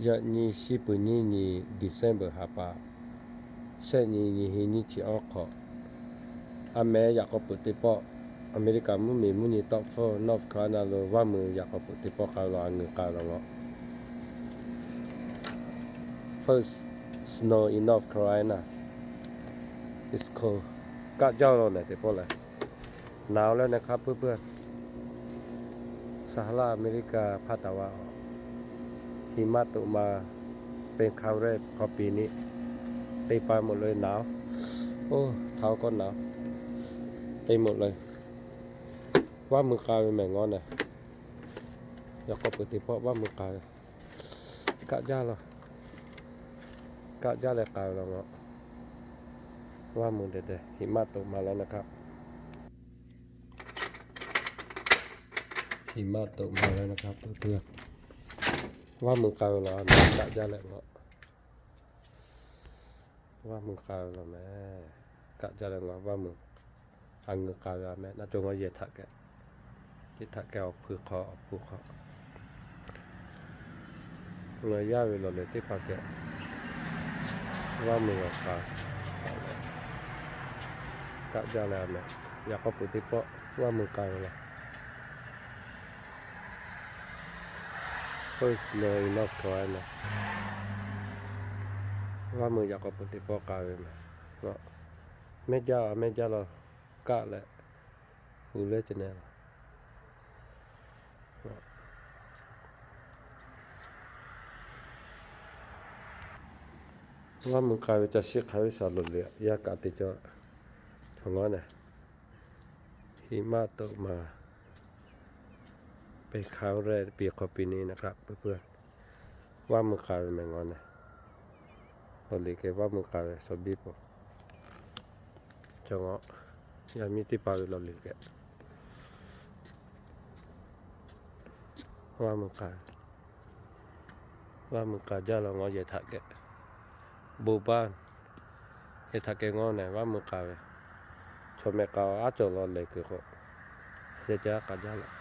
Yaꞈ nyi shiˉ puˍ nyiˇ nyi December ha pa, shehˆ nyi nyi hiˉ nyiˇ chi awˬ hk'aw, aˬ meh yaꞈ k'aw peuˬ teˇ pawˆ, America mvuhˇ miˬ mvuhˇ nyi tawˆ hpfuhˇ North Carolina lo vaˇ mui yaꞈ k'aw peuˬ teˇ pawˆ k'ai ve la, a ngeuˬ k'ai ve la ngawˬ. First snow in North Carolina. It's cold. Kaˆ jaˇ la nehˬ teˇ pawˆ lehˬ. หนาวแล้วนะครับเพื่อนๆ สหรัฐอเมริกาภาคตะวันออก หิมะตกมาเป็นครั้งแรกของปีนี้ เต็มไปหมดเลย หนาว โอ้ เท้าก็หนาว เต็มหมดเลย Vaˇ mui k'ai ve mehˬ ngawˬ nehˬ. Yaꞈ k'aw peuˬ teˇ pawˆ vaˇ mui k'ai ve. Kaˆ jaˇ la. Kaˆ jaˇ leh k'ai ve la ngawˬ. Vaˇ mui dehꞈ dehꞈ หิมะตกมาแล้วนะครับ หิมะตกมาแล้วนะครับเพื่อนๆ Vaˇ mui k'ai ve la nehˬ, kaˆ jaˇ leh ngawˬ. Vaˇ mui k'ai ve la mehˬ. Kaˆ jaˇ leh ngawˬ vaˇ mui. A ngeuˬ k'ai ve a mehˬ, naˆ cawˬ ngawˬ yehˬ htaꞈ kehˬ. Yehˬ htaꞈ kehˬ awˬ hpu hk'aw, awˬ hpu hk'aw. Ngaˬ yaˇ ve lawˬ lehˬ teˇ hpaˍ kehˬ. Vaˇ mui g'a k'ai. Kaˆ jaˇ leh a mehˬ. Yaꞈ k'aw peuˬ teˇ pawˆ vaˇ mui k'ai ve la. First snow in North Carolina. Vaˇ mui yaꞈ k'aw peuˬ teˇ pawˆ k'ai ve mehˬ. Mehˆ jaˇ, mehˆ jaˇ la. Kaˆ leh hu leh ce nehˬ la. Vaˇ mui k'ai ve ca shiˆ hk'a ve shaˍ loˍ le, yaˇ kaꞈ te cawˇ. Chaw ngawˬ nehˬ. หิมะตกมาเป็นครั้งแรกปีนี้นะครับเพื่อนๆ Vaˇ mui k'ai ve mehˬ ngawˬ nehˬ. Lawˬ liꞈ kehˬ vaˇ mui k'ai ve shaˍ biˇ paw. Chaw ngawˬ, yaˇ miˇ teˇ hpaˍ ve lawˬ liꞈ kehˬ. Vaˇ mui k'ai. Vaˇ mui k'ai jaˇ la ngawˬ yehˬ htaꞈ kehˬ. Bon baˇ. Yehˬ htaꞈ kehˬ ngawˬ nehˬ vaˇ mui k'ai ve. Chaw mehˆ k'ai aˉ cawˬ la lehˬ kuiˬ k'o, sheh caˇ k'ai jaˇ leh.